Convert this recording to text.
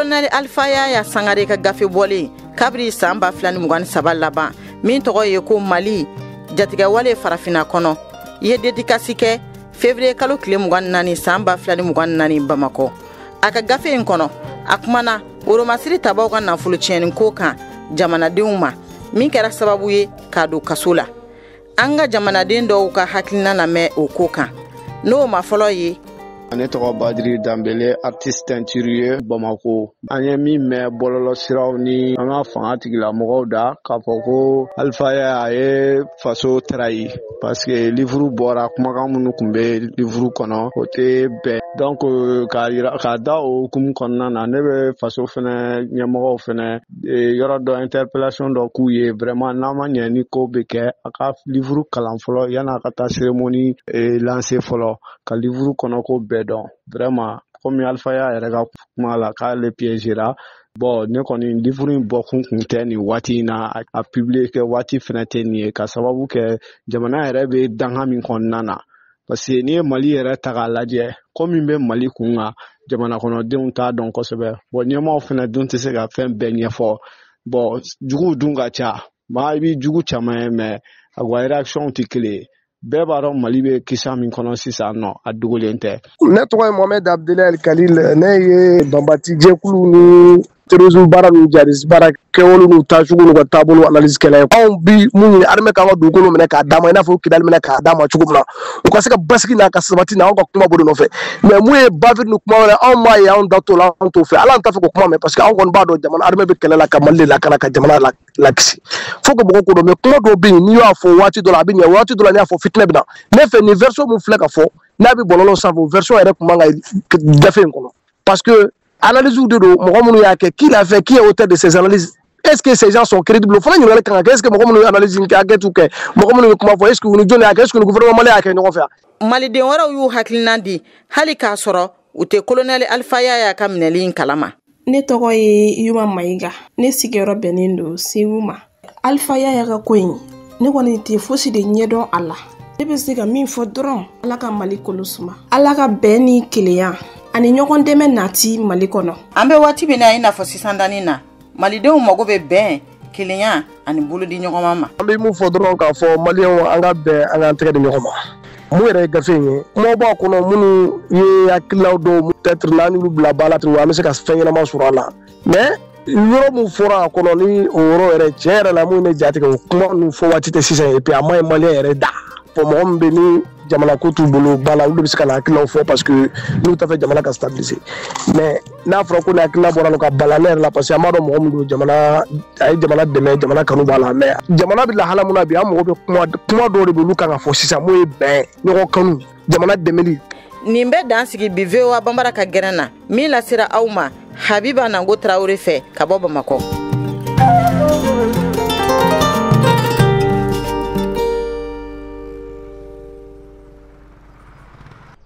Colonel Alpha Yaya Sangare ka gafe bɔlen kabiri san 2023 laban, min tɔgɔ ye ko Mali jatigɛwale farafinna kɔnɔ, i ye dédicace kɛ février kalo tile 24 san 2024 Bamakɔ. A ka gafe in kɔnɔ, a kumana woromasiri tabaw ka nafolo tiɲɛni ko kan jamanadenw ma, min kɛra sababu ye k'a don kaso la. An ka jamanaden dɔw ka hakilina lamɛn o ko kan, n'o ma fɔlɔ ye. Ne tɔgɔ Badiri Danbele, artiste teinturier Bamako. An ye min mɛn bɔlɔlɔsiraw ni an ka fanga tigilamɔgɔw da k'a fɔ ko Alpha Yaya a ye faso trahi, parce que livre bɔra, kumakan minnu tun bɛ livre kɔnɔ, o tɛ bɛn. Donc k'a yira k'a da o hukumu kɔnɔna na, ne bɛ faso fɛnɛ ɲɛmɔgɔw fɛnɛ yɔrɔ dɔ interpellation dɔ k'u ye. Vraiment, n'a ma ɲɛ ni ko bɛ kɛ, a ka livre kalan fɔlɔ yan'a ka taa cérémonie lancer fɔlɔ, ka livre kɔnɔ ko bɛɛ dɔn. Vraiment, komi Alpha Yaya yɛrɛ ka kuma la k'ale piégera, bon, ne kɔni livre in bɔkun kun tɛ nin waati in na, a publier kɛ waati fɛnɛ tɛ nin ye, ka sababu kɛ jamana yɛrɛ bɛ danga min kɔnɔna na. Parce que n'i ye Mali yɛrɛ ta k'a lajɛ, ko min bɛ Mali kun kan, jamana kɔnɔdenw t'a dɔn kosɛbɛ. Bon, ɲɛmaaw fɛnɛ dun tɛ se ka fɛn bɛɛ ɲɛfɔ. Bon, juguw dun ka ca, maa i b'i jugu caman ye, mais a ka réaction tɛ kelen ye. Bɛɛ b'a dɔn Mali bɛ kisa min kɔnɔ sisan nɔ, a dogolen tɛ. Ne tɔgɔ ye Mohamed Abdelaye Khalil. Ne ye banbati jɛkulu ni terrorisme baara ni jihadiste baara kɛwale n'u taacogo n'u ka taabolo analyse kɛla ye. Anw bi mun ɲini? Armée k'an ka dugukolo minɛ k'a d'a ma, i n'a fɔ Kidali minɛ k'a d'a ma cogo min na, u ka se ka basigi n'a ka sabati na. Anw ka kuma b'o de nɔfɛ. Mais mun ye bavure ni kuma wɛrɛ, anw m'a ye, anw da t'o la, anw t'o fɛ. Ala, an t'a fɛ k'o kuma mɛn, parce que anw kɔni b'a dɔn jamana armée bɛ kɛlɛ la ka Mali de lakana, ka jamana lakisi. Fo que mɔgɔw k'o dɔn. Mais kuma dɔw bɛ yen, n'i y'a fɔ waati dɔ la, a bɛ ɲɛ, waati dɔ la, n'i y'a fɔ, fitinɛ bɛ na. Ne fɛ, nin version mun filɛ ka fɔ n'a bɛ bɔlɔlɔ sanfɛ, o version yɛrɛ tun man ka gafe in kɔnɔ, parce que analyse de don. Mɔgɔ minnu y'a kɛ, qui l'a fait, qui est auteur de ces analyses, est-ce que ces gens sont crédibles? O fana ɲininkali kan ka kɛ. Est-ce que mɔgɔ minnu ye analyse kɛ, enquête kɛ, mɔgɔ minnu ye kuma fɔ, est-ce que u ni jɔnni y'a kɛ, est-ce que ni gouvernement malien y'a kɛ ɲɔgɔn fɛ? Maliden wɛrɛw y'u hakilina di, hali k'a sɔrɔ u tɛ colonel Alpha Yaya ka minɛli in kalama. Ne tɔgɔ ye Yuma Mayiga. Ne sigiyɔrɔ bɛnnen don Segu ma. Alpha Yaya ka ko in, ne kɔni tɛ fosi de ɲɛdɔn a la. Ne bɛ se ka min fɔ dɔrɔn, Ala ka Mali kolo suma, Ala ka bɛn ni kelenya ani ɲɔgɔn dɛmɛ nati Mali kɔnɔ. An bɛ waati min na, i n'a fɔ sisan danni na, malidenw mago bɛ bɛn, kelenya ani bolodi ɲɔgɔnma ma. An bɛ mun fɔ dɔrɔn k'a fɔ maliyɛnw, an ka bɛn, an k'an tɛgɛ di ɲɔgɔn ma. Mun yɛrɛ ye gafe in ye, kumaw b'a kɔnɔ minnu ye hakililaw dɔw, peut-être n'an y'olu bila ba la, an bɛ se ka fɛn ɲɛnama sɔrɔ a la. Mais yɔrɔ mun fɔra a kɔnɔ, ni o yɔrɔ yɛrɛ, tiɲɛ yɛrɛ la, mun ye ne jatigɛ, o kuma ninnu fɔ waati tɛ sisan. Et puis a ma ɲi maliyɛn yɛrɛ da fɔ. Mɔgɔ min bɛ ni jamana ko t'u bolo ba la, olu de bɛ se ka na hakililaw fɔ, parce que n'u t'a fɛ jamana ka stabiliser. Mais n'a fɔra ko ni hakilila bɔra ka bala ne yɛrɛ la, parce que an b'a dɔn mɔgɔ min don, jamana a ye jamana dɛmɛ, jamana kanu b'a la. Mais jamana bɛ lahala mun na bi, an mago bɛ kuma kuma dɔw de bɛ, olu kan ka fɔ sisan, mun ye bɛn, ɲɔgɔn kanu, jamana dɛmɛli. Nin bɛ dan sigi bi VOA Banbara ka gɛrɛn na, min lasera aw ma Habiba Nango Tarawele fɛ ka bɔ Bamakɔ.